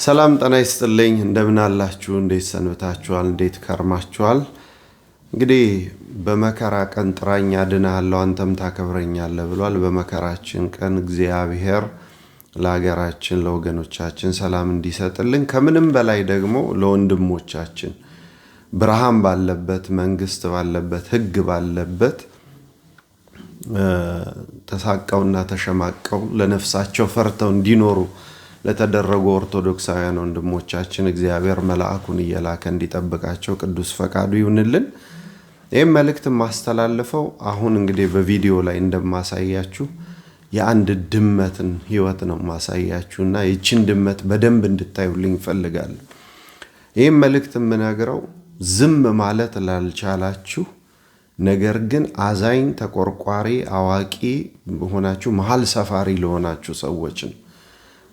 ሰላም ጤና ይስጥልኝ። እንደምን አላችሁ? እንዴት ሰንብታችኋል? እንዴት ከርማችኋል? እንግዲህ በመከራ ቀን ጥራኝ አድንሃለሁ፣ አንተም ታከብረኛለህ ብሏል። በመከራችን ቀን እግዚአብሔር ለሀገራችን ለወገኖቻችን ሰላም እንዲሰጥልን ከምንም በላይ ደግሞ ለወንድሞቻችን ብርሃን ባለበት መንግስት ባለበት ሕግ ባለበት ተሳቀውና ተሸማቀው ለነፍሳቸው ፈርተው እንዲኖሩ ለተደረጉ ኦርቶዶክሳውያን ወንድሞቻችን እግዚአብሔር መልአኩን እየላከ እንዲጠብቃቸው ቅዱስ ፈቃዱ ይሁንልን። ይህም መልእክት የማስተላልፈው አሁን እንግዲህ በቪዲዮ ላይ እንደማሳያችሁ የአንድ ድመትን ህይወት ነው ማሳያችሁ እና ይችን ድመት በደንብ እንድታዩልኝ እፈልጋለሁ። ይህም መልእክት የምነግረው ዝም ማለት ላልቻላችሁ፣ ነገር ግን አዛኝ፣ ተቆርቋሪ፣ አዋቂ ሆናችሁ መሀል ሰፋሪ ለሆናችሁ ሰዎች ነው።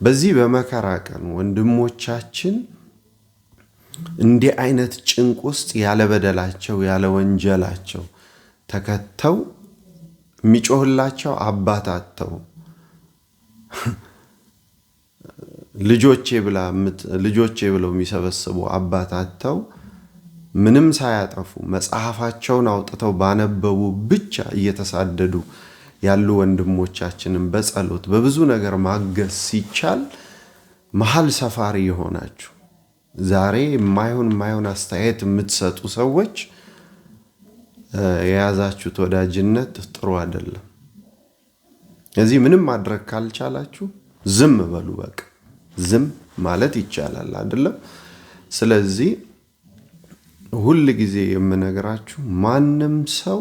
በዚህ በመከራ ቀን ወንድሞቻችን እንዲህ አይነት ጭንቅ ውስጥ ያለ በደላቸው ያለ ወንጀላቸው ተከተው የሚጮህላቸው አባት አጥተው ልጆቼ ብለው የሚሰበስቡ አባት አጥተው ምንም ሳያጠፉ መጽሐፋቸውን አውጥተው ባነበቡ ብቻ እየተሳደዱ ያሉ ወንድሞቻችንን በጸሎት በብዙ ነገር ማገዝ ሲቻል መሀል ሰፋሪ የሆናችሁ ዛሬ የማይሆን የማይሆን አስተያየት የምትሰጡ ሰዎች የያዛችሁት ወዳጅነት ጥሩ አይደለም። እዚህ ምንም ማድረግ ካልቻላችሁ ዝም በሉ። በቃ ዝም ማለት ይቻላል አይደለም? ስለዚህ ሁል ጊዜ የምነግራችሁ ማንም ሰው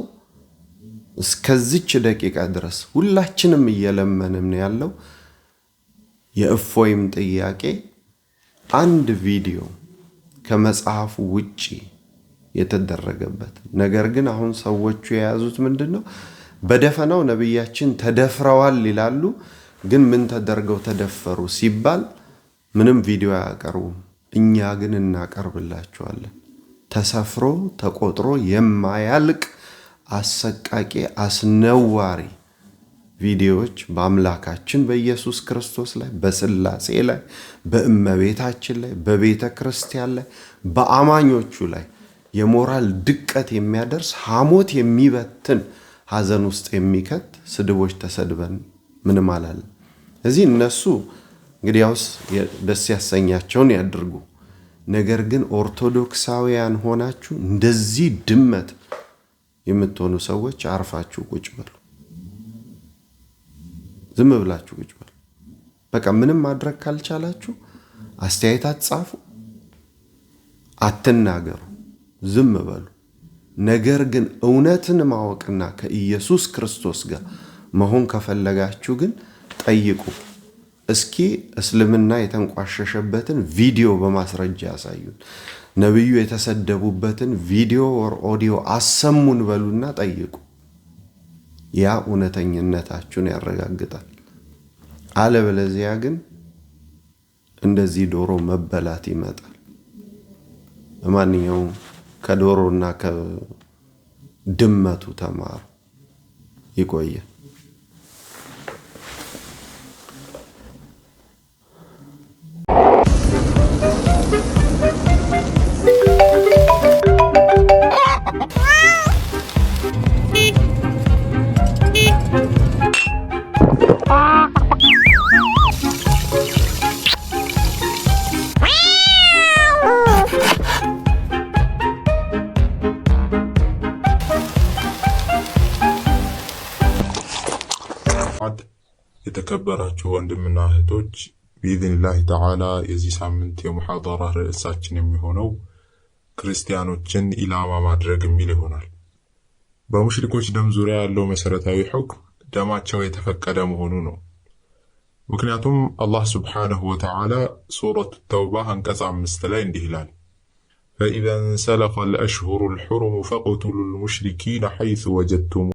እስከዚች ደቂቃ ድረስ ሁላችንም እየለመንን ያለው የእፎይም ጥያቄ አንድ ቪዲዮ ከመጽሐፉ ውጪ የተደረገበት ነገር ግን አሁን ሰዎቹ የያዙት ምንድን ነው? በደፈናው ነቢያችን ተደፍረዋል ይላሉ። ግን ምን ተደርገው ተደፈሩ ሲባል ምንም ቪዲዮ አያቀርቡም። እኛ ግን እናቀርብላቸዋለን። ተሰፍሮ ተቆጥሮ የማያልቅ አሰቃቂ አስነዋሪ ቪዲዮዎች በአምላካችን በኢየሱስ ክርስቶስ ላይ፣ በስላሴ ላይ፣ በእመቤታችን ላይ፣ በቤተ ክርስቲያን ላይ፣ በአማኞቹ ላይ የሞራል ድቀት የሚያደርስ ሐሞት የሚበትን ሐዘን ውስጥ የሚከት ስድቦች ተሰድበን ምንም አላለም። እዚህ እነሱ እንግዲያውስ ደስ ያሰኛቸውን ያድርጉ። ነገር ግን ኦርቶዶክሳውያን ሆናችሁ እንደዚህ ድመት የምትሆኑ ሰዎች አርፋችሁ ቁጭ በሉ። ዝም ብላችሁ ቁጭ በሉ። በቃ ምንም ማድረግ ካልቻላችሁ አስተያየት አትጻፉ፣ አትናገሩ፣ ዝም በሉ። ነገር ግን እውነትን ማወቅና ከኢየሱስ ክርስቶስ ጋር መሆን ከፈለጋችሁ ግን ጠይቁ። እስኪ እስልምና የተንቋሸሸበትን ቪዲዮ በማስረጃ ያሳዩን። ነቢዩ የተሰደቡበትን ቪዲዮ or audio አሰሙን በሉና ጠይቁ። ያ እውነተኝነታችሁን ያረጋግጣል። አለበለዚያ ግን እንደዚህ ዶሮ መበላት ይመጣል። ለማንኛውም ከዶሮና ከድመቱ ተማሩ። ይቆየ። የተከበራችሁ ወንድምና እህቶች بإذن الله تعالى የዚህ ሳምንት የሙሐደራ ርዕሳችን የሚሆነው ክርስቲያኖችን ኢላማ ማድረግ የሚል ይሆናል። በሙሽሪኮች ደም ዙሪያ ያለው መሰረታዊ ሑክም ደማቸው የተፈቀደ መሆኑ ነው። ምክንያቱም አላህ سبحانه وتعالى ሱረቱ ተውባ አንቀጽ 5 ላይ እንዲህ ይላል፣ فإذا انسلخ الأشهر الحرم فاقتلوا المشركين حيث وجدتموهم